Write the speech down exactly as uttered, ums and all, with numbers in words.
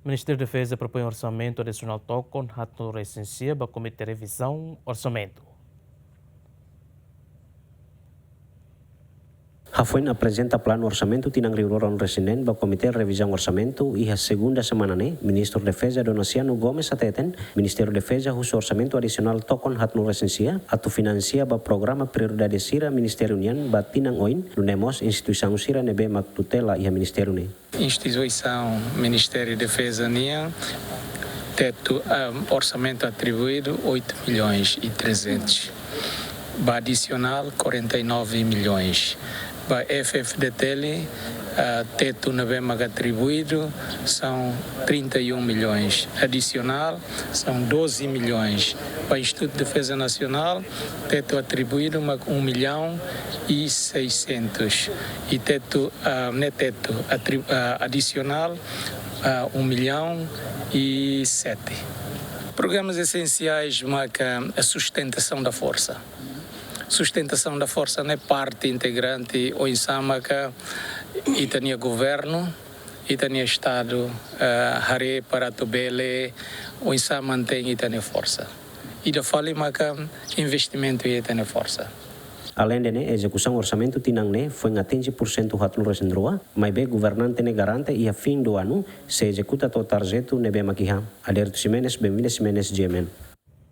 Ministériu Defeza propoin orsamentu adisionál tokon haat-nulu resin sia ba Komité Revizaun Orsamentu. Hafoin aprezenta planu orsamentu tinan rihun rua ruanulu resin neen ba Komité Revizaun Orsamentu iha segunda semana ne'e, Ministru Defeza Donaciano Gomes hateten, Ministériu Defeza husu orsamentu adisionál tokon haat-nulu resin sia atu finansia ba programa prioridade sira ministériu nian ba tinan oin, nune'e mós instituisaun sira ne'ebé mak tutela iha ministériu ne'e. Instituisaun Ministériu Defeza nian, tetu, ah, orsamentu atribuídu oito milhões e trezentos. Ba adisionál, quarenta e nove milhões. Ba F F D T L, ah, tetu ne'ebé mak atribuídu são trinta e um milhões. Adisionál são doze milhões. Ba Instituto de Defesa Nacional, tetu atribuídu mak um milhão e seiscentos. I tetu, ah, ne'e tetu atri-, ah, adisionál, ah, um milhão e sete. Programas essenciais maka a sustentação da força. Sustentação da força ne'e parte integrante oinsá maka ita-nia governu, ita-nia Estadu, ah, haree para atu bele oinsá mantein ita-nia forsa. Ida fali maka investimentu iha ita-nia forsa. Aleinde ne'e, ezekusaun orsamentu tinan ne'e foin atinje pursentu haat-nulu resin rua, maibé governante ne'e garante iha fim do ano sei ezekuta to'o tarjetu ne'ebé mak iha. Aderito Ximenes, Benvinda Ximenes, G M N.